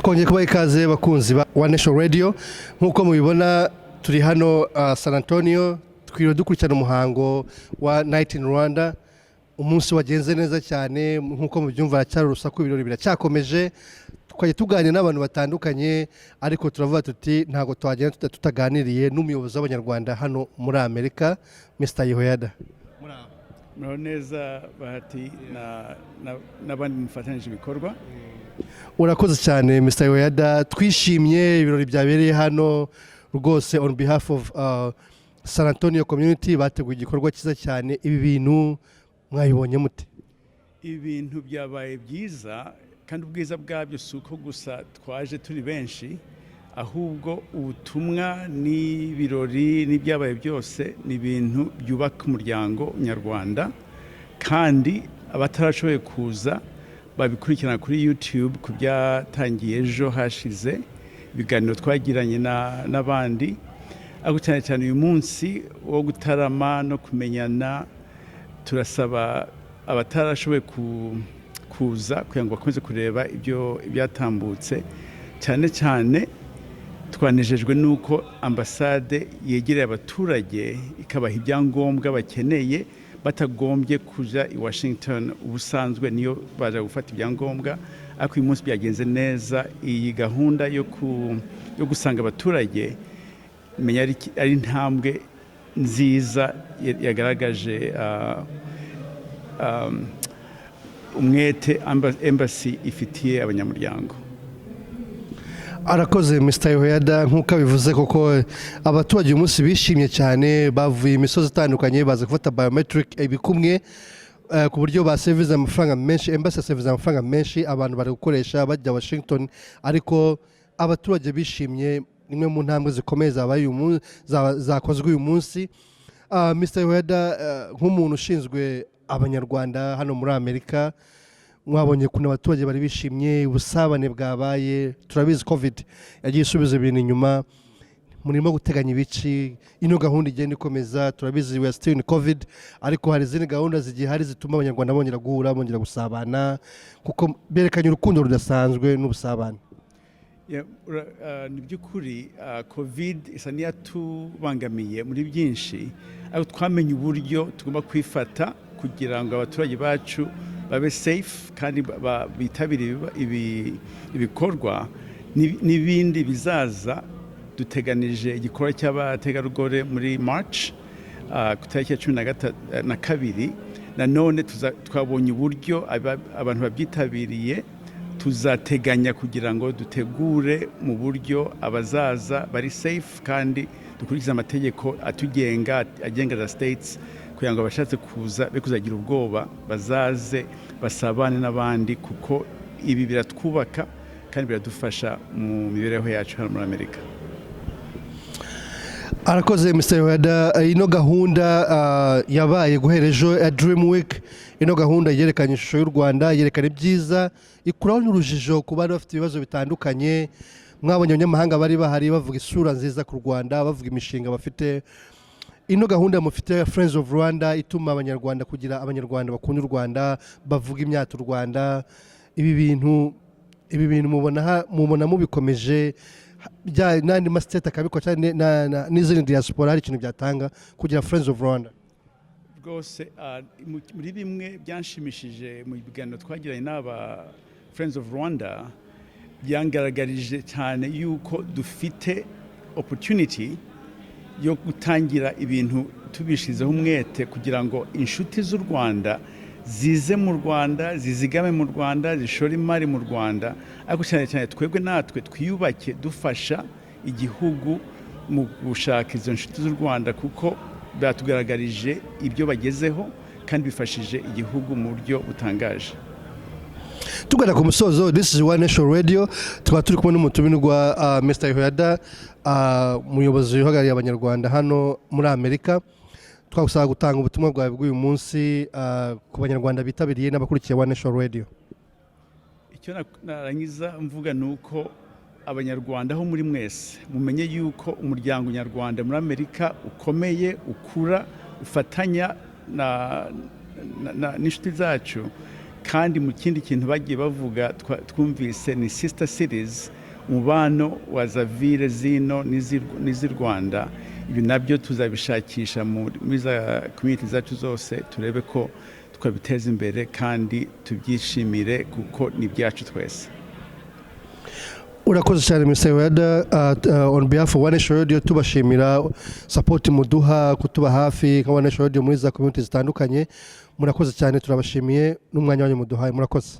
Twongeye kubaha ikaze, bakunzi ba One Nation Radio. Nk'uko mubibona, turi hano San Antonio, twiriwe dukurikirana umuhango wa Night in Rwanda. Umunsi wagenze neza cyane. Nk'uko mubyumva, haracyari urusaku, ibirori biracyakomeje. Twajya tuganira n'abantu batandukanye, ariko turavuga tuti ntabwo twagenda tutaganiriye n'umuyobozi w'Abanyarwanda hano muri Amerika, Mr Yehoyada. Muraho neza, Bahati n'abandi mufatanyije ibikorwa. Urakoze cyane, Mr Yehoyada. Twishimye ibirori byabereye hano rwose. On behalf of San Antonio community, bateguye igikorwa cyiza cyane. Ibi bintu mwabibonye mute? Ibintu byabaye byiza, kandi ubwiza bwabyo si uko gusa twaje turi benshi, ahubwo ubutumwa n'ibirori n'ibyabaye byose ni ibintu byubaka umuryango nyarwanda. Kandi abatarashoboye kuza babikurikirana kuri YouTube ku byatangiye ejo hashize, ibiganiro twagiranye n'abandi. Ariko cyane cyane uyu munsi wo gutarama no kumenyana, turasaba abatarashoboye kuza kugira ngo bakomeze kureba ibyo ibyatambutse. Cyane cyane twanejejwe n'uko ambasade yegereye abaturage, ikabaha ibyangombwa bakeneye batagombye kuja i Washington. Ubusanzwe niyo baje gufata ibyangombwa, ariko uyu munsi byagenze neza. Iyi gahunda yo gusanga abaturage menya ari intambwe nziza yagaragaje umwete embassy ifitiye abanyamuryango. Arakoze Mr Yehoyada. Nk'uko abivuze koko, abaturage uyu munsi bishimye cyane, bavuye imisozi itandukanye baza gufata biometric, ibikumwe, ku buryo baseviza amafaranga menshi. Embassy yaseviza amafaranga menshi abantu bari gukoresha bajya Washington, ariko abaturage bishimye. Imwe mu ntambwe zikomeye zabaye uyu munsi, zakozwe uyu munsi. Mr Yehoyada, nk'umuntu ushinzwe Abanyarwanda hano muri Amerika, mwabonye ukuntu abaturage bari bishimye, ubusabane bwabaye. Turabizi, COVID yagiye isubiza ibintu inyuma. Murimo guteganya ibiki ino gahunda igenda ikomeza? Turabizi, we are still in COVID, ariko hari izindi gahunda zigihari zituma Abanyarwanda bongera guhura, bongera gusabana, kuko berekanye urukundo rudasanzwe n'ubusabane. Yeah, ni by'ukuri, COVID isa n'iyatubangamiye muri byinshi, ariko twamenye uburyo tugomba kwifata kugira ngo abaturage bacu babe safe kandi bitabire ibikorwa n'ibindi bizaza. Duteganije igikorwa cy'abategarugori muri March, ku itariki ya cumi na kabiri. Nanone twabonye uburyo abantu babyitabiriye. Tuzateganya kugira ngo dutegure mu buryo abazaza bari safe, kandi dukurikize amategeko atugenga, agenga za states, kugira ngo abashatse kuza be kuzagira ubwoba, bazaze basabane n'abandi, kuko ibi biratwubaka kandi biradufasha mu mibereho yacu hano muri Amerika. Arakoze Mr Yehoyada. Ino gahunda yabaye guhera ejo ya Dream Week, ino gahunda yerekanye ishusho y'u Rwanda, yerekana ibyiza, ikuraho n'urujijo ku bari bafite ibibazo bitandukanye. Mwabonye abanyamahanga bari bahari bavuga isura nziza ku Rwanda, bavuga imishinga bafite. Ino gahunda mufite ya Friends of Rwanda ituma Abanyarwanda kugira Abanyarwanda bakunda u Rwanda, bavuga imyato u Rwanda, ibi bintu mubona mubikomeje n'andi ma state akabikora cyane n'izindi diaspora, hari ikintu byatanga kugira Friends of Rwanda? Rwose, muri bimwe byanshimishije mu biganiro twagiranye n'aba Friends of Rwanda, byangaragarije cyane yuko dufite opportunity yo gutangira ibintu tubishyizeho umwete, kugira ngo inshuti z'u Rwanda zize mu Rwanda, zizigame mu Rwanda, zishore imari mu Rwanda. Ariko cyane cyane twebwe natwe twiyubake dufasha igihugu mu gushaka izo nshuti z'u Rwanda, kuko batugaragarije ibyo bagezeho kandi bifashije igihugu mu buryo butangaje. Tugana ku musozo, this is One Nation Radio, tukaba turi kumwe n'umutumirwa Mr Yehoyada, umuyobozi uhagarariye Abanyarwanda hano muri Amerika. Twagusaba gutanga ubutumwa bwawe bw'uyu munsi ku Banyarwanda bitabiriye n'abakurikiye One Nation Radio. Icyo narangiza mvuga ni uko Abanyarwanda aho muri mwese mumenye yuko umuryango nyarwanda muri Amerika ukomeye, ukura, ufatanya n'inshuti zacu. Kandi mu kindi kintu bagiye bavuga twumvise ni sister cities, umubano wa za ville zino n'iz'i Rwanda. Ibi nabyo tuzabishakisha muri za community zacu zose, turebe ko twabiteza imbere kandi tubyishimire, kuko ni ibyacu twese. Urakoze cyane, Mr. Weda. On behalf of One Nation Radio, tubashimira support muduha, kutuba hafi nka One Nation Radio muri za community zitandukanye. Murakoze cyane, turabashimiye n'umwanya wanyu muduhaye. Murakoze.